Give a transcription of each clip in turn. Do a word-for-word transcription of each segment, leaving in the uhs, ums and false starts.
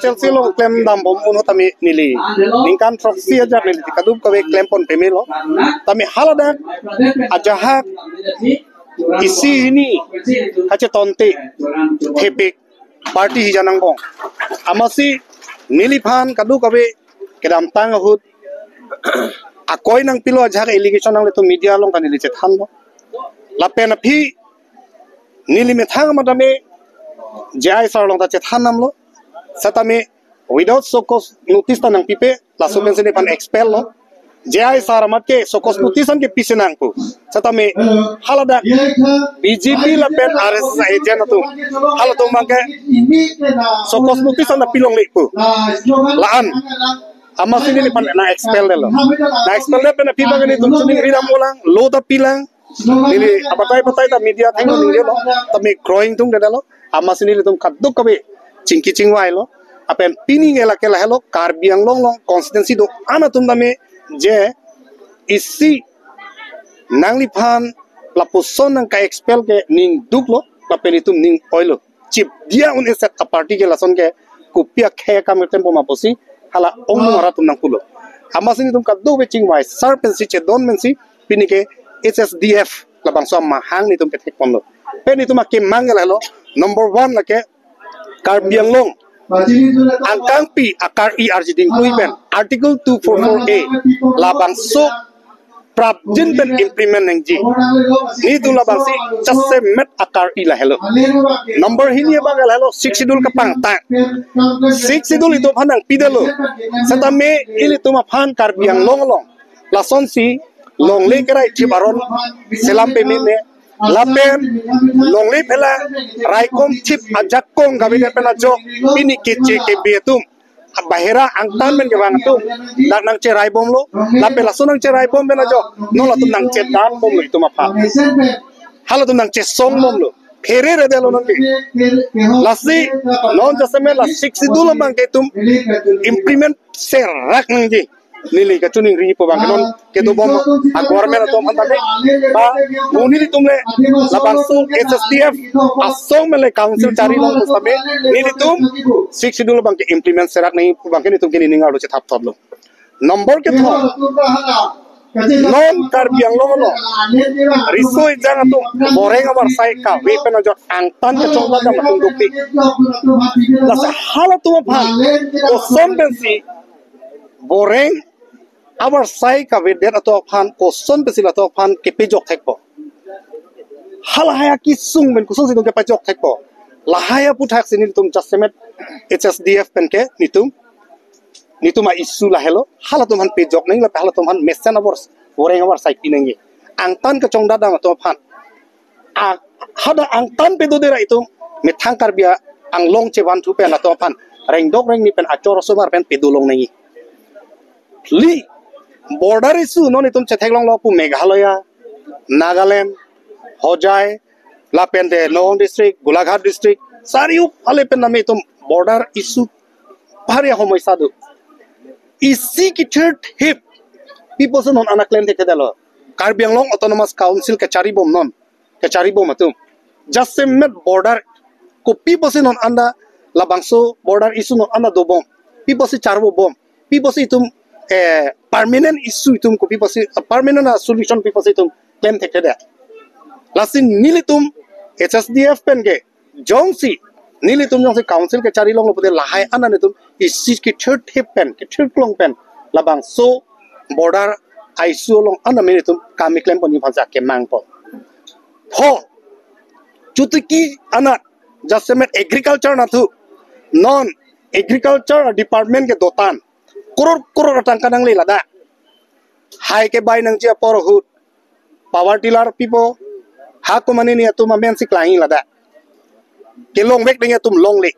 Chelsea along klem dam bom un ahut tame neli ningkan throksi ajat neli kadokave klempon pemelo. Tame haladak ajahak isi hini kachetonte thepik party hijan angbong. Amatsi neliphan kadokave kedamtang ahut akoi nangpilo, ajahak allegation nangle to media along ta neli chethanlo. Lapen aphi neli methang amat tame J I sir along ta chethan damlo. Setame without show cause notice ta nangpipe, laso pensi nephan expel lo. J I sir amat ke show cause notice an ke pisi nang pu. Setame haladak B J P lapen R S S agent atum, halatum abang ke show cause notice an pilongle pu. La-an amatsi neliphan nang expel detlo. Nang expel det pen aphi abang ke netum choningri dam ulang, lo ta pilang. Neli abatai batai ta media athengno ningjelo, tame growing tung detlo. Amatsi nelitum kadokave chingki chingvailo. Lapen pini ke lake lahelo, Karbi Anglong along constituency do-an atum tame je isi nangliphan lapuson nangka-expel ke ning duklo, lapen itum ning oilo. Chip dia un eset a party ke lason ke kopi akhei akam keklem bom apotsi hala ongmung arat atum nangpulo. Amatsi netum kadokave chingvai sar pensi chedon pensi pini ke H S D F labangso amahang netum kethekponlo. Pen netum akemang ke lahelo, number one lake Karbi Anglong angkangpi akar-i arjiding klui pen Article two four four A labangso prapjin pen implement nangji. Netum labangsi jasemet akar-i lahelo. Number hini abang lahelo Sixth Schedule kapangtang. Sixth Schedule itum aphan nangpidetlo. Setame ilitum aphan Karbi Anglong along lasonsi longle kerai thip aron selam pememe, lapen longle phela raikom thip ajakong kave det pen ajok pini keche kebe atum bahera angtan pen kevang atum dak nangcherai bomlo, lapen laso nangcherai bom pen ajok non latum nangchedan bomlo itum aphan. Halatum nangchesong bomlo. Phere re detlo nangke. Lasi non jasemet la Sixth Schedule abang ke itum implement serak nangji. Neli kachoningri pu abang ke non kedo bom a-government atum aphan tame, ba mo nelitum le labangso H S D F asong mele council chari long pu tame nelitum Sixth Schedule abang ke implement serak nangji pu abang ke netum ke nening arlo chethap thotlo. Number kethom, non Karbi Anglong along riso ejang atum boreng avarsai kave pen ajok angtan kachongdat dam atum dopik. Lasi halatum aphan koson pensi boreng avarsai kavedet atum aphan koson pensi latum aphan kepejok thekpo? Halahai akesung pen kosonsi itum kepejok thekpo? Lahai aputhak si nelitum jasemet H S D F pen ke netum, netum a-issue lahelo, halatum aphan pejok nangji lapen halatum aphan mesen avar, boreng avarsai pi nangji. Angtan kachongdat dam atum aphan, a, hadak angtan pedo dera itum methang Karbi Anglong chevanthu pen latum aphan rengdok rengni pen achor asomar pen pedolong nangji. Phli, border issue non itum chetheklonglo pu Meghalaya, Nagaland, Hojai, lapen te Nagaon district, Golaghat district, sariu ale pen nami itum border issue bhari ahomoisa do. Isi kithir thip pi pusi non an klem thekthedetlo. Karbi Anglong Autonomous Council kachari bom non, kachari bom atum. Jasemet border kopi pusi non anda labangso border issue non anda dobom. Pi pusi charvo bom. Pi pusi itum, eh, permanent issue itum kopi pusi, eh, permanent a-solution pi pusi itum klem thekthedet. Lasi nelitum H S D F pen ke jongsi nelitum jongsi council kachari longlo pute lahai an netum isi kithir thip pen, kithir klong pen labangso border a-issue along an nelitum kam keklem ponji aphan si akemang po. Pho, chotiki anat jasemet agriculture nathu, non agriculture department ke dotan, crore crore atangka nangle ladak. Hai kebai nangji apor ahut power tiller pipo, ha komatne atum amen si klangji ladak. Kelongvek ding atum longle.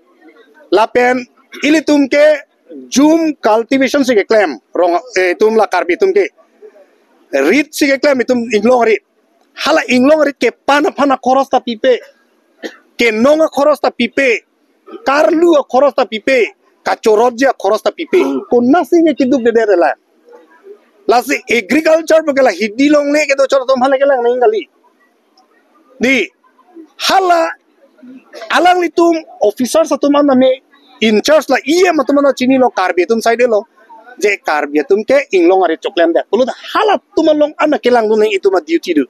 Lapen ilitum ke jhum cultivation si keklem, rong, eh, itum la Karbi atum ke. Rit si keklem itum inglong rit. Hala inglong rit kepan aphan akhoros ta pipe, kenong akhoros ta pipe, karlu akhoros ta pipe, kachorotji akhoros ta pipe. Konatsi nge keduk dedet la. Lasi agriculture pu ke la hidi longle kedo chor atum hala kelang nangji kali. Di, hala alanglitum officers atum an nami in charge la E M atum an chinilo, Karbi atum side lo. Je Karbi atum ke inglong arit choklemdet pulote halatum along an kelangdun nangji itum a-duty do.